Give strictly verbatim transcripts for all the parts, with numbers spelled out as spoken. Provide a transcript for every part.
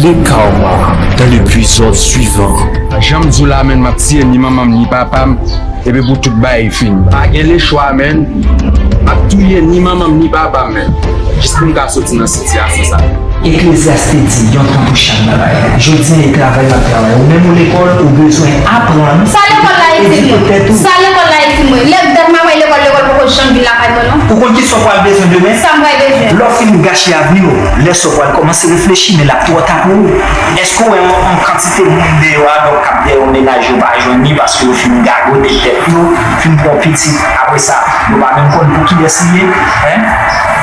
Le Karma dans l'épisode suivant. Jan m di w la, menn, m ap tiye ni manman m ni papa m, epi pou tout bagay fini. Pa gen lechwa, menn. M ap touye ni manman m ni papa m, menn, jis pou m ka soti nan sitiyasyon sa. Eklezyas te di, yon tan pou chak bagay. Jodi a, e travay m ap travay. Ou menm ou lekòl, ou bezwen aprann. Sa lekòl la itil mwen? Sa lekòl la itil mwen? Lè dat m ap al lekòl, lekòl poko janm vin lakay mwen, non. Ou konn kisa w pral bezwen demen? Sa m pral bezwen? Lè w fin gache avni w, lè sa w pral kòmanse reflechi, men l ap twò ta pou ou. Èske w wè yon, yon kantite moun deyò a, donk, k ap dèyè yon mennaj yo pa jwenn li paske yo fin gagote tèt yo, fin pran pitit, apre sa, yo pa menm konn pou kiyès li ye? Hein?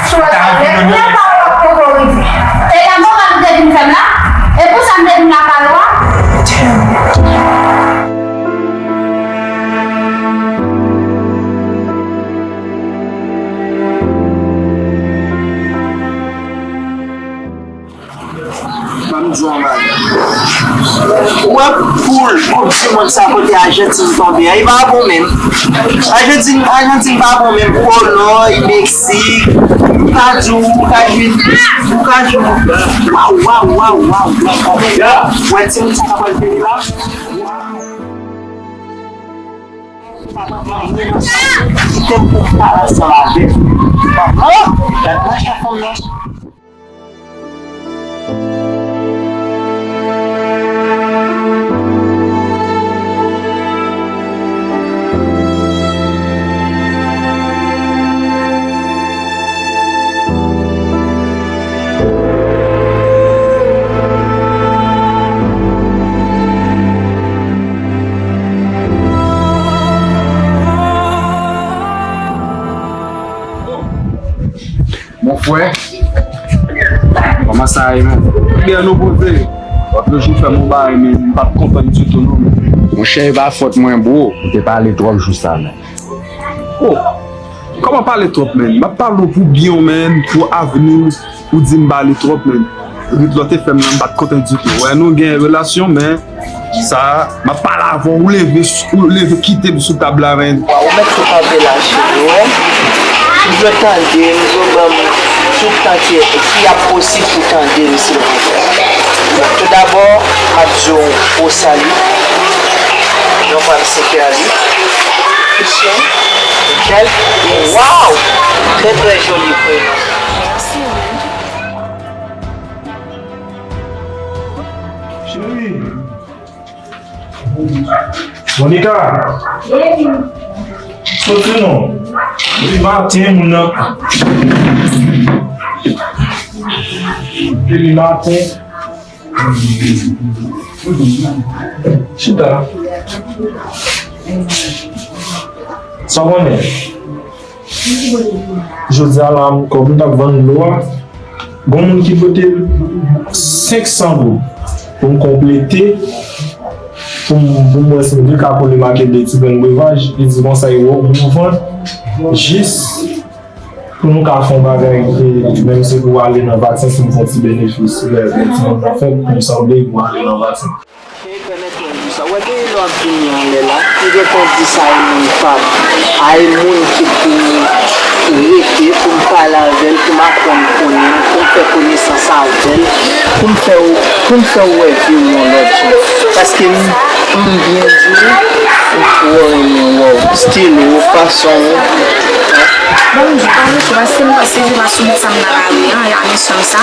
Sou lè pa w poko rive. E lè m poko rive te vin fè m la? E pou sa m te vin lakay ou a? Damn. Ban m di w yon bagay. Ou wè poul koup di mond sa kote Ajantin tonbe a, li pa bon menm. Ajantin, Ajantin pa bon menm. Polòy, Meksik, ou ka di w, ou ka jwenn, ou ka jwenn. Waw, waw, waw, waw, waw. Wè timoun sa k ap pral vini la. Kite m pou m pale ansanm avè w. Manman, gad manje fanm nan. Mon frè, kòman sa ye, menn? Byen, nou poze. W ap toujou fè m yon bagay, men m pa t konprann ditou, non, menn. Monchè, e pa fòt mwen, bro. Ou te pale twòp jou sa, menn. Oh, kòman pale twòp, menn? M ap pale w pou byen w, menn, pou avni w, ou di m pale twòp, menn. Rit lòt te fè m nan, m pa t kontan ditou. Wè, nou gen relasyon, men sa, m ap pale avè w, ou leve, ou leve kite m sou tab la, menn. Waw, ou mèt tou kanpe la, cheri, wè. M bezwen tande, m bezwen ban m tout tan ki, ki ap posib pou tande m, silvouplè. Bon, toudabò, m ap di w gwo sali. Non pa m se Kerly. Michel. Michel. Waw! Trè, trè joli prenon. Mèsi, wi. Cheri. Monica. Soti non. Depi maten, moun nan. Depi maten. Chita. Sa w konnen? Jodi a la, kòm m t ap vann dlo a, gon moun ki pote senk san goud pou m konplete, pou m, pou m wè si m te ka kole make de ti grenn brevaj. Li di konsa, li wè w gwo vant, jis pou nou ka fè yon bagay, e, menm si pou ale nan vaksen, si m fè yon ti benefis, lè, lè timoun nan fèt, pou m sanble pou ale nan vaksen. Cheri, pèmèt mwen di w sa. Ou wè depi lè w ap vini anlè la, m gentan di sa e moun pa m. A e moun ki pou m rete, pou m pale avè l, pou m aprann konnen l, pou m fè konesans avè l, pou m fè w, pou m fè w wè vi w yon lòt jan. Paske m, m byen di w, m twò renmen wè w. Stil ou, fason w. Ban m di w, pa rete, paske m panse se pa sou bout sa m nan lari an, y a misyon sa.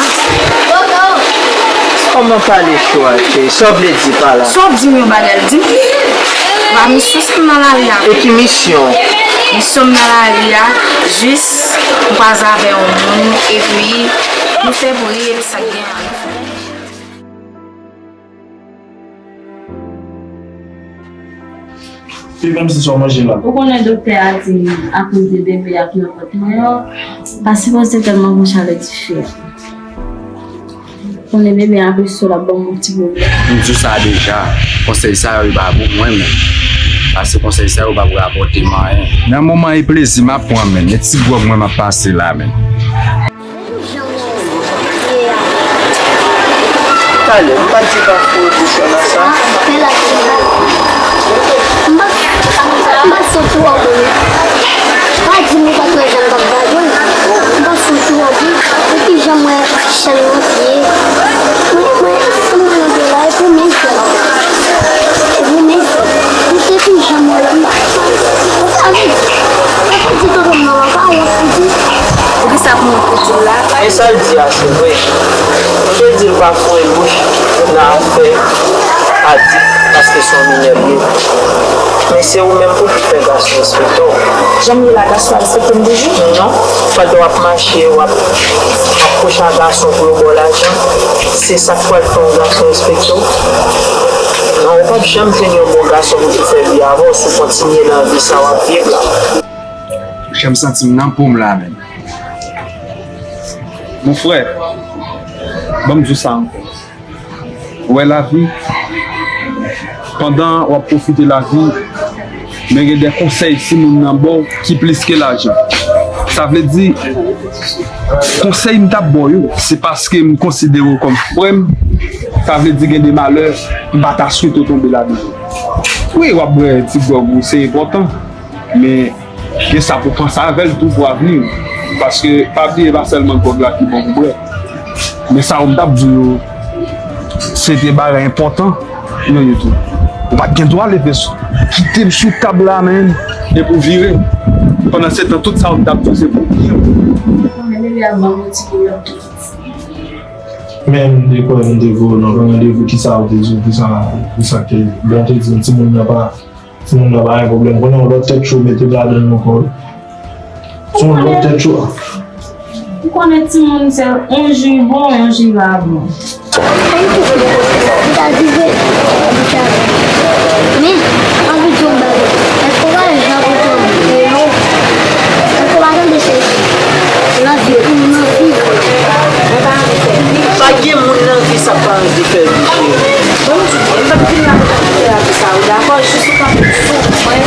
Kòman pale cho a, cheri? Sa w vle di pa la? Sa w di m yon bagay, di m. Pa misyon sa m nan lari a. E ki misyon? Misyon m nan lari a, jis m kwaze avè yon moun, epi nou fè bri, epi sa k gen an nou fè. Se kòmsi sa w manje la. Ou konnen doktè a di akoz de bebe a k nan vant mwen an, pa sipoze tèlman pran chalè dife a. Ou konnen bebe a ap rete sou l ap ban m yon ti pwoblèm. M di w sa deja, konsèy sa yo, yo pa pou mwen menm. Paske konsèy sa yo pa pou rapòte m anyen. Nan moman e plezi m ap pran, menn, e ti gwòg mwen m ap pase la, menn. Talè, m pa t di pa foure bouch ou nan sa. M pa, m pa sot twò bon. M pa Sa yo ye. Mwen, mwen, fanm nan te la, epi men sè la. Epi men sè. M te fin janm wè l anba. Sa vle di, sa vle di tonton m nan anba, l ap fouti. Poukisa pou mwen fouti l la? E sa l di a, se vre. M te di l pa foure bouch nan afè Adik, paske se yon minè l ye. Men se ou menm pou ki fè gason respekte w. Jan m ye la, gason pa respekte m toujou? Non. Pandan w ap mache, w ap, w ap kouche ak gason pou yo ba w lajan, se sa k pral fè yon gason respekte w? Non, ou p ap janm jwenn yon bon gason pou ki fè vi avè w si w kontinye nan vi sa w ap viv la. Jan m santi m nan po m la menm. Mon frè, ban m di w sa ankò. Ou wè lavi, pandan w ap pwofite lavi, men gen de konsèy timoun nan ba w ki plis ke lajan. Sa vle di, konsèy m t ap ba w yo, se paske m konsidere w kòm frè m, sa vle di gen de malè, m pa ta swete w tonbe ladan yo. Wi, w ap bwè ti gwòg ou, se enpòtan, men gen sa pou panse avè l tou pou avni w. Paske, pa bliye, pa sèlman gwòg la ki bon pou bwè. Men sa yo m t ap di w yo, se te bagay enpòtan yo ye tou. Ou pa t gen dwa leve sou, kite m sou tab la, menm, epi w vire. Pandan se tan, tout sa yo m t ap di w, se pou byen w. Mwen, bebe a ban m yon ti pwoblèm tou. Men m te kwè m te voye w nan randevou, kisa w te di w, kisa, kisa te, bon, te di m timoun nan pa Timoun nan pa gen pwoblèm. Konnen yon lòt tèt cho mete m ladan l ankò wi. Se yon lòt tèt cho. Ou konnen timoun se yon jou bon, yon jou pa bon. Sa m te fè, li ta vive, li ta. Men, anvi di yon bagay. Èske w pa jan pou tande yo? Èske w pa tande se Lavi pou nou nan vi. Pa gen moun nan vi sa k pa anvi fè vi, cheri. Bon, m di, m p ap vin la pou terapi sa, ou dakò? Jis ou kanpe sou mwen.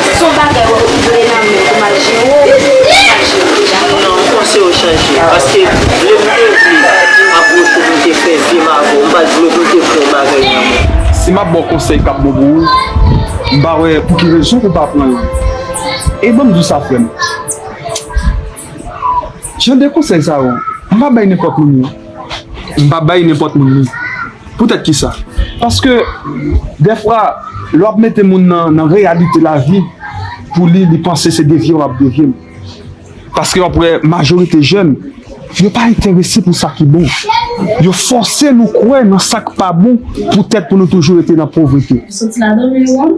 Se yon bagay ou vle nan men pou m al jere w, m al jere w, dakò? Non, m panse yo chanje. Paske vle m te vle apwoche w pou m te fè vi m avè w. M pa t vle pou m te pran bagay nan men w. Si m ap ba w konsèy k ap bon pou ou, m pa wè pou ki rezon pou w pa pran yo. E ban m di w sa, frè m. Jan de konsèy sa yo, m pa bay nenpòt moun li. M pa bay nenpòt moun li. Poutèt kisa? Paske, dèfwa, lè w ap mete moun nan, nan reyalite lavi, pou li, li panse se devye w ap devye l. Paske w ap wè majorite jèn, yo pa enterese pou sa ki bon. Yo fòse nou kwè nan sa k pa bon, poutèt pou nou toujou rete nan povrete. Soti ladan men ou.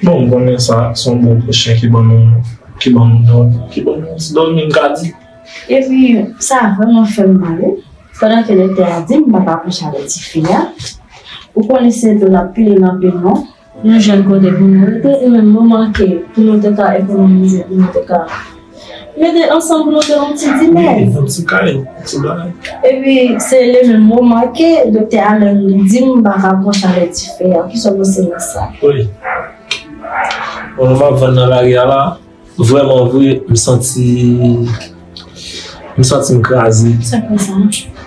Bon, m konnen sa, se yon bon pwochen ki ban nou, ki ban nou dòmi, ki ban nou ti dòmi, m ka di. Epi, sa vrèman fè m mal, wi. Pandan ke doktè a di m m pa ka pran chalè tifi a, ou konnen se do n ap pile nan peman. Nou jwenn kote pou nou rete, e menm moman ke pou nou te ka ekonomize, pou nou te ka mete ansanm pou nou te yon ti dinè. Yon ti kay, yon ti bagay. Epi, se le menm moman ke doktè a menm li di m m pa ka pran chalè dife a. Kisa w panse nan sa? Wi. Bon, nou m ap vann nan lari a la. Vrèman vre, m santi, m santi m kraze. Sa fè sa?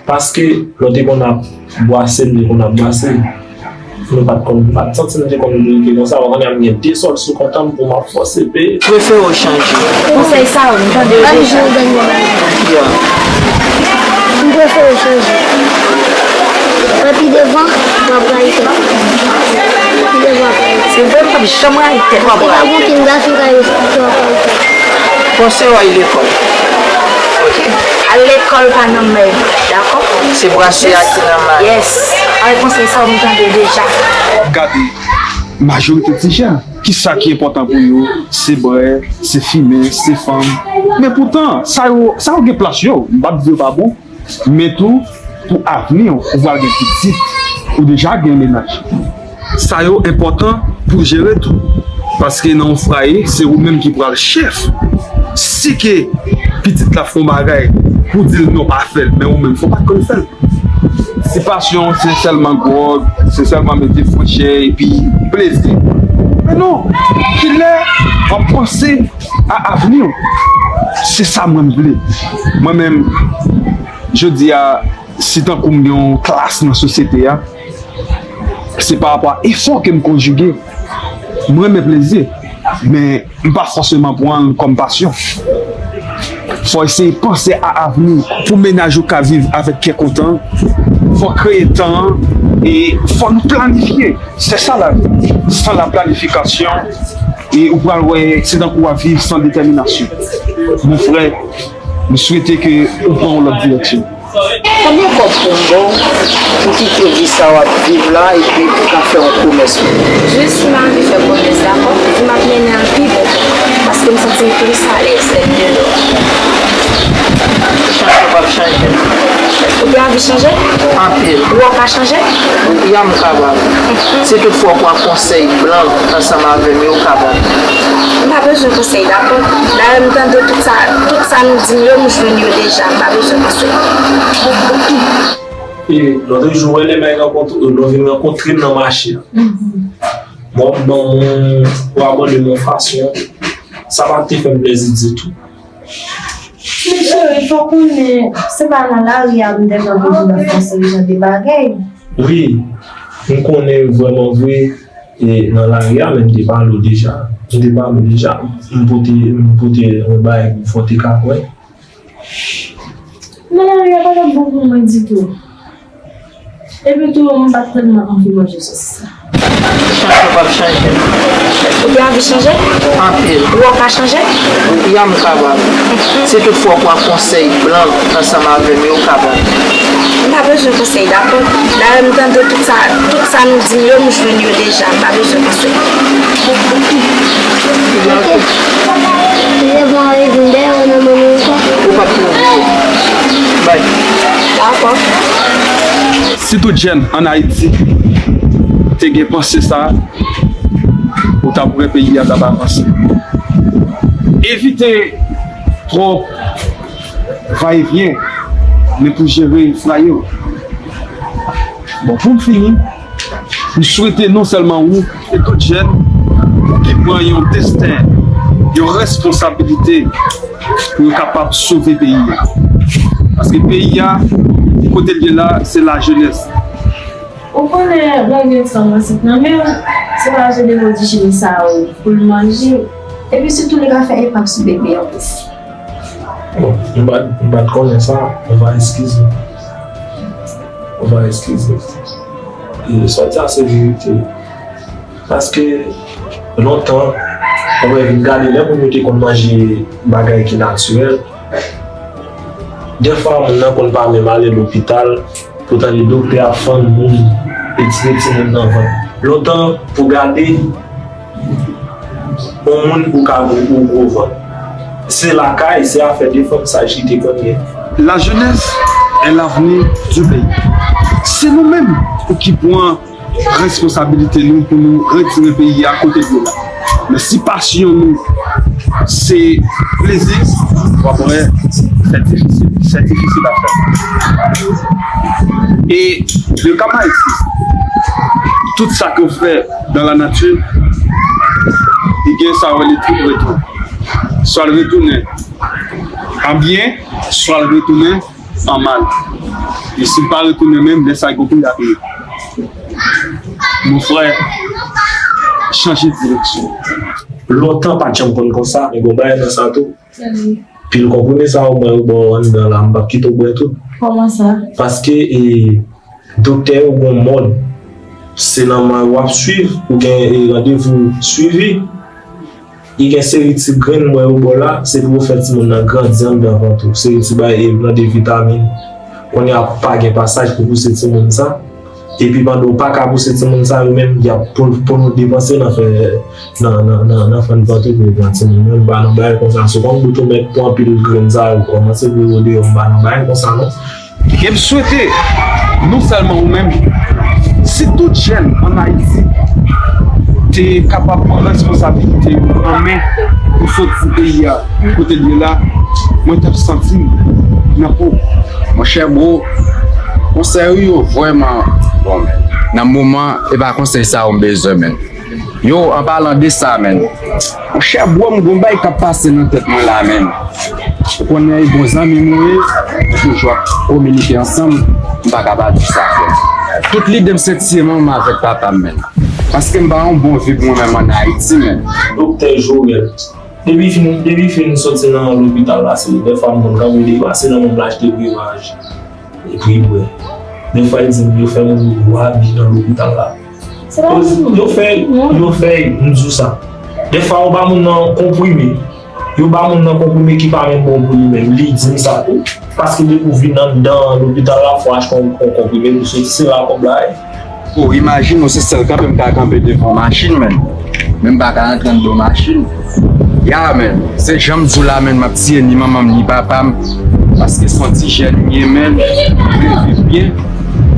Paske lè w te konn ap bwase m, te konn ap bwase m. Nou pa t konn, m pa t santi m te konn blike konsa. Ou konnen m gen de sòl sou kont an m pou m ap fòse peye. Prefere w chanje. Konsèy sa yo, m tande yo deja. Ban m di w dènye bagay. Yeah. M prefere w chanje. Epi devan, w ap rayi tèt ou. Epi devan, w ap rayi tèt ou. Se vre, m p ap janm rayi tèt ou. Epi pa gen okenn gason k ap rayi tèt ou. Panse w al lekòl. Ok. Al lekòl pa nan mèg, dakò? Se bwase a ki nan may. Yes. Ay, konsèy sa yo, m tande deja. W ap gade majorite ti jèn, kisa ki enpòtan pou yo, se bwè, se fimen, se fanm. Men poutan, sa yo, sa yo gen plas yo, m p ap di yo pa bon. Men tou, pou avni w, ou pral gen pitit, ou deja gen mennaj. Sa yo enpòtan pou jere tou. Paske nan yon fwaye, se ou menm ki pral chèf. Si ke pitit la fè yon bagay, pou di l non, pa fè l, men ou menm, fò w pa t konn fè l. Si pasyon w se sèlman gwòg, se sèlman mete frenchè epi plezi. Men non, kilè w ap panse a avni w? Se sa mwen m vle. Mwen menm, jodi a, si tankou m gen yon klas nan sosyete a, se pa rapò a efò ke m konjige. M renmen plezi, men m pa fòseman pran l kòm pasyon. Fò eseye panse a avni pou mennaj ou ka viv avèk kè kontan. Fò kreye tan an e fò nou planifye. Se sa lavi. San la planifikasyon, e ou pral wè se tankou w ap viv san detèminasyon. Mon frè, m swete ke ou pran yon lòt direksyon. Konbyen kòb pou m ba w pou kite vi sa w ap viv la epi pou ka fè yon komès pou mwen? Jis si m anvi fè komès, dakò? Di m ap mennen l pi bon, paske m santi m plis alèz lè m deyò. Chanje p ap chanje. Ou te anvi chanje? Anpil. Ou wè w ka chanje? Ya, m kapab. Si toutfwa w pran konsèy blan ansanm avè m yo, w kapab. M pa bezwen konsèy, dakò? Dayè, m tande tout sa, tout sa nou di m yo, m jwenn yo deja. M pa bezwen konsèy. E lòt jou, wè lè m al rankontre, lè w vin rankontre m nan mache a. Mwen, w ap ban m, w ap abòde m yon fason. Sa pa te fè m plèzi ditou. Men cheri, fò w konnen, se pa nan lari a m te pran pou m nan fè yon seri jan de bagay. Wi, m konnen vrèman vre, e nan lari a, men m te pale w deja. M te pale w deja. M pote, m pote yon bagay pou fò w te ka kwè. Nan lari a pa t ap bon pou mwen ditou. Epi tou, m pa t tèlman anvi manje sosis la. Chanje p ap chanje. Ou te anvi chanje? Anpil. Ou wè w ka chanje? Ya, m kapab. Si toutfwa w pran konsèy blan ansanm avè m yo, w kapab. M pa bezwen konsèy, dakò? Dayè, m tande tout sa, tout sa nou di m yo, m jwenn yo deja. M pa bezwen konsèy. Ou pa t pou oubli yo. Bay. Dakò. Si tout jèn ann Ayiti te gen panse sa, ou t ap wè peyi a t ap avanse. Evite twòp vayevyen, men pou jere fwaye w. Bon, pou m fini, m swete non sèlman ou, e tout jèn pou ki pran yon desten, yon responsabilite pou yo kapab sove peyi a. Paske peyi a, kote l ye la, se lajenès. Ou konnen, lè w gen fanm ansent nan men w, se pa jere manje chini sa yo pou l manje, epi sitou li ka fè enpak sou bebe an plis. Bon, m pa, m pa t konnen sa, on va excuser. On va excuser. E sa w di a se verite. Paske lontan, ou wè, vin gade lè moun yo te konn manje bagay ki natirèl, dèfwa moun nan konn pa menm ale lopital pou tande doktè ap fann moun, retire timoun nan vant. Lontan, pou gade yon moun ou ka gwo, ou gwo vant. Se lakay, se afè de fanm saj ki te konn gen. La jeunesse est l'avenir du pays. Se nou menm pou ki pran responsabilite nou pou nou retire peyi a kote l ye la. Men si pasyon nou se plezi, w ap wè, c'est difficile, c'est difficile à faire. E le karma existe. Tout sa ke w fè dans la nature, li gen sa w rele triple retour. Swa l retounen an byen, swa l retounen an mal. E si l pa retounen menm, lè sa a, gon pri a peye. Mon frè, chanje direksyon. Lontan pa t janm konn konsa, men gon bagay nan sa tou. Pil konprime sa ou bwè, ou bwè anndan la, m p ap kite w bwè tout. Kòman sa? Paske, e, doktè yo gon mòd, se nan mwen w ap swiv, ou gen, e, randevou swivi. Li gen seri ti grenn mwen yo bò la, se pou yo fè timoun nan grandi anndan vant ou. Seri ti bagay, e, pran de vitamin. Kounye a pa gen pasaj pou pouse timoun sa. Epi pandan w pa ka pouse timoun sa yo menm, y ap pou, pou nou depanse nan fè, nan, nan, nan, nan fann vant ou pou yo pran timoun. Men m pa nan bagay konsa. Si w konn bout ou mèt pran pil grenn sa yo, kòmanse pou yo deyò, m pa nan bagay konsa non. E m swete, non sèlman ou menm, si tout jèn ann Ayiti te kapab pran responsabilite yo an men pou soti peyi a kote l ye la, mwen t ap santi m nan po. Monchè bro, konsèy ou yo vrèman bon, men nan moman, e pa konsèy sa yo m bezwen, men. Yo, an palan de sa, men, monchè bro, m gon bagay k ap pase nan tèt mwen la, men. Ou konnen, bon zanmi m ou ye, nou toujou ap kominike ansanm, m pa ka pa di sa, frè. Tout lide m se tiye manman m avèk papa m, men. Paske m pa yon bon vi pou mwen menm ann Ayiti, men. Doktè Jorel, Depi fin, depi fin soti nan lopital la, se dèfwa m konn kanpe deyò a, se nan menm l achte brevaj. Epi bwè. Dèfwa, yo di m yo fè m gwo abi nan lopital la. Yo fè, yo fè, m di w sa. Dèfwa, yo ba moun nan konprime. Yo ba moun nan konprime ki pa menm bon pou li menm. Li di m sa tou. Paske depi w vin anndan lopital la, fò w achte yon, yon konprime pou soti. Se la kòb la ye. O, imajine w, se sèl kanpe m ka kanpe devan machin, menn. Men m pa ka antre anndan machin. Ya, menn. Se jan m di w la, menn, m ap tiye ni manman m, ni papa m. Paske se yon ti jèn m ye, menn. M vle viv byen.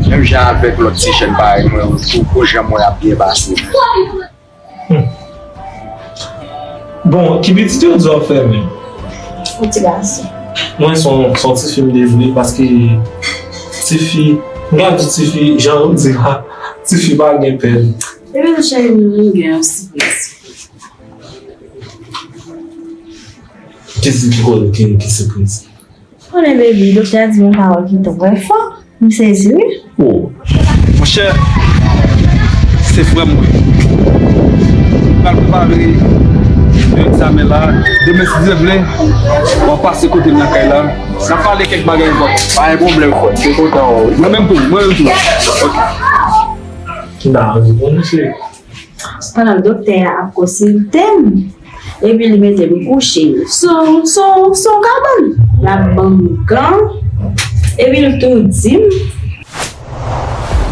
Menm jan avèk lòt ti jèn parèy mwen, pou, pou jan m wè y ap byen pase. Hmm. Bon, ki pitit yo di w ap fè menm? Yon ti gason. Mwen se yon, se yon ti fi m te vle, paske ti fi, m ka di ti fi, jan yo di la, ti fi pa gen pèn. Epi m cheri, m gen yon sipriz. Ki, ki, ki, ki sipriz? Konnen baby, doktè a di yon pawòl ki twò fò. M sezi wi. Oh. Monchè, se frè m mwen. M pral prepare yon egzamen la. Demen si Dye vle, w ap pase kote m nan kay la. N ap pale kèk bagay enpòtan. Pa gen pwoblèm frè m, se kontan wè w wi. Mwen menm tou, mwen menm tou. Ok. M ta anvi konn misye. Pandan doktè a ap konsilte m, epi li mete m kouche sou, sou, sou kabann. L ap ban m gan, epi l tou di m,